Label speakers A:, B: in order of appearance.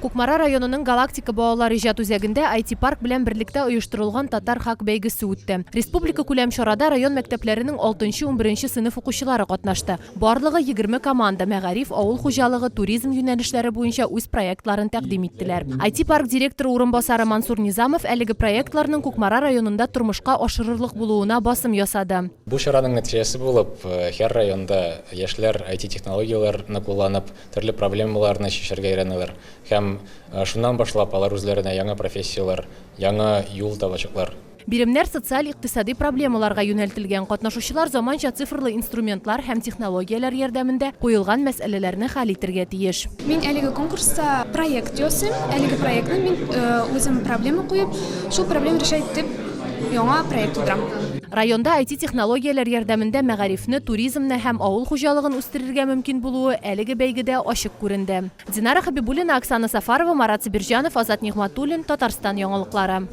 A: Кукмара районының Галактика балалар иҗат үзәгендә IT-парк белән берлектә оештырылган Татар хак бәйгесе үтте. Республикакүләм чарада район мәктәпләренең алтынчы-унберенче сыйныф укучылары катнашты. Барлыгы 20 команда мәгариф, авыл хуҗалыгы, туризм юнәлешләре буенча үз проектларын тәкъдим иттеләр. IT-парк директоры урынбасары Мансур Низамов әлеге проектларның Кукмара районында тормышка ашырырлык булуына басым ясады.
B: Бу чараның нәтиҗәсе булып, һәр районда яшьләр IT-технологияләрне кулланып, төрле проблемаларны чишәргә өйрәнәләр һәм шуннан башлап алар үзләренә яңа профессияләр, яңа юл табачаклар.
A: Биремнәр социаль-икътисади проблемаларга юнәлтелгән. Катнашучылар заманча цифрлы инструментлар һәм технологияләр ярдәмендә куелган мәсьәләләрне хәл итергә тиеш.
C: Мин әлеге конкурста проект ясыйм. Әлеге проектны мин үзем проблема куеп, шул проблема решать итеп яңа проект тудырам.
A: Районда IT-технологияләр ярдәмендә мәгарифне, туризмны һәм авыл хуҗалыгын үстерергә мөмкин булуы әлеге бәйгедә ачык күренде. Динара Хәбибуллина, Оксана Сафарова, Марат Сабирҗанов, Азат Нигъмәтуллин, Татарстан яңалыклары.